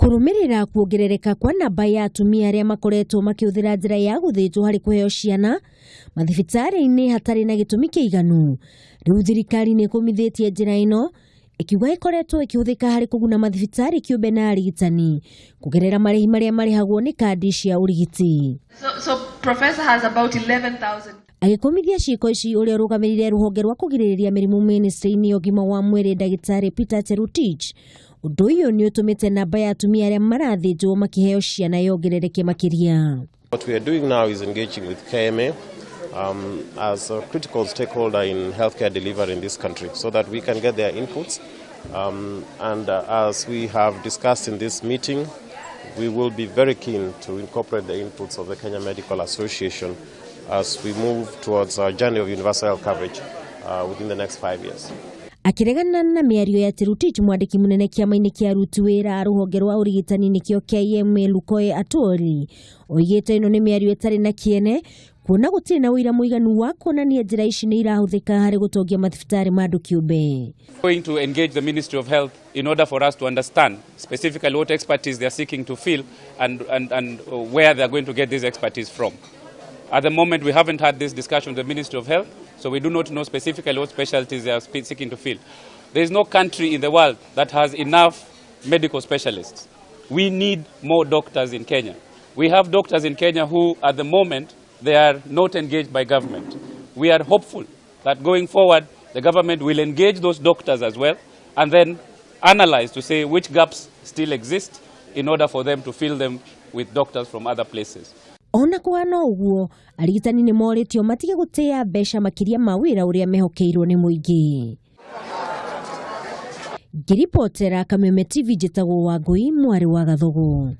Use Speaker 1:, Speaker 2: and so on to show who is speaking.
Speaker 1: Kũrũmĩrĩra kuongerereka kwa namba ya atumia arĩa makoretwo makĩhũthĩra njĩra ya gũthĩnjwo harĩ kũheo ciana mathibitarĩ-inĩ hatarĩ na gĩtũmi kĩiganu, rĩu thirikari nĩ ĩkũmithĩtie njĩra ĩno, ĩkiuga ĩkoretwo ĩkĩhũthĩka harĩ kũguna mathibitarĩ kĩũmbe na arigitani kũgerera marĩhi marĩa marĩhagwo nĩ kandi cia ũrigiti.
Speaker 2: So Professor has about 11,000.
Speaker 1: Agĩkũmithia ciĩko ici, ũrĩa ũrũgamĩrĩire rũhonge rwa kũgirĩrĩria mĩrimũ ministry-inĩ ya ũgima wa mwĩrĩ, ndagĩtarĩ Peter Cherutich, ũndũ ũyũ nĩ ũtũmĩte namba ya atumia arĩa marathĩnjwo makĩheo ciana yongerereke makĩria.
Speaker 3: What we are doing now is engaging with KMA as a critical stakeholder in healthcare delivery in this country so that we can get their inputs. And as we have discussed in this meeting, we will be very keen to incorporate the inputs of the Kenya Medical Association as we move towards our journey of universal health coverage within the next 5 years.
Speaker 1: Akĩregana na mĩario ya Cherutich, mwandĩki mũnene kĩama-inĩ kĩa aruti wĩra rũhonge rwa ũrigitani, nĩkĩo KMA, Lukoe Atwoli, oigĩte ĩno nĩ mĩario ĩtarĩ na kĩene, kuona gũtirĩ na ũira mũiganu wa kuonania njĩra ici nĩ irahũthĩka harĩ gũtongia mathibitarĩ ma andũ kĩũmbe.
Speaker 4: Going to engage the Ministry of Health in order for us to understand specifically what expertise they are seeking to fill and where they are going to get this expertise from. At the moment, we haven't had this discussion with the Ministry of Health, so we do not know specifically what specialties they are seeking to fill. There is no country in the world that has enough medical specialists. We need more doctors in Kenya. We have doctors in Kenya who, at the moment, they are not engaged by government. We are hopeful that going forward, the government will engage those doctors as well and then analyze to say which gaps still exist in order for them to fill them with doctors from other places.
Speaker 1: Ona kũhana ũguo, arigitani nĩ morĩtio matige gũtĩa mbeca makĩria ma wĩra ũrĩa mehokeirwo nĩ mũingĩ. Ngĩribotera Kameme TV, njĩtagwo Wangũi mwarĩ wa Gathogo.